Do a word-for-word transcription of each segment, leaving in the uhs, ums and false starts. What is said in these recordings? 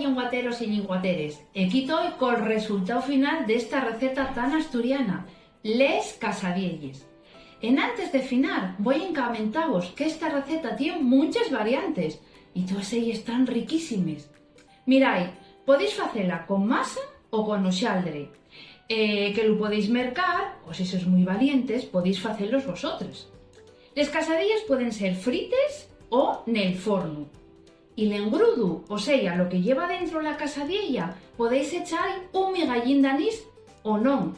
Llenguateros y llenguateres, equí toi col resultáu final d'esta receta tan asturiana, les casadielles. Enantes de finar, voi encamentavos qu'esta receta tien munches variantes y toes elles tán riquísimes. Mirai, podéis facela con masa o con oxaldre, eh, que lu podéis mercar, o si sois mui valientes, podéis facelos vosotres. Les casadielles pueden ser frites o nel fornu. Y l'engrudu, o seya, lo que lleva dentro la casadiella, podéis echar un migallín d'anís o non.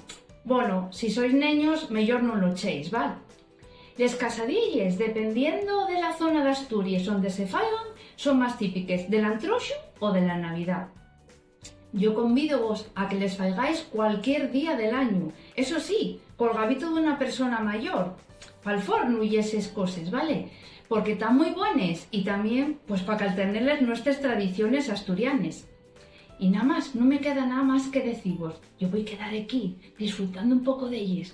Bono, si sois neños, meyor non lo echéis, ¿val? Les casadielles, dependiendo de la zona d'Asturies onde se faigan, son más típiques del Antroxu o de la Navidá. Yo convídovos a que les faigáis cualquier día del añu, eso sí, col gabitu d'una persona mayor, pal fornu y eses coses, ¿vale? Porque tán mui bones y tamién, pues, pa caltener les nuestres tradiciones asturianes. Y namás, nun me queda nada más que decivos, yo voi quedar equí disfrutando un poco d'elles.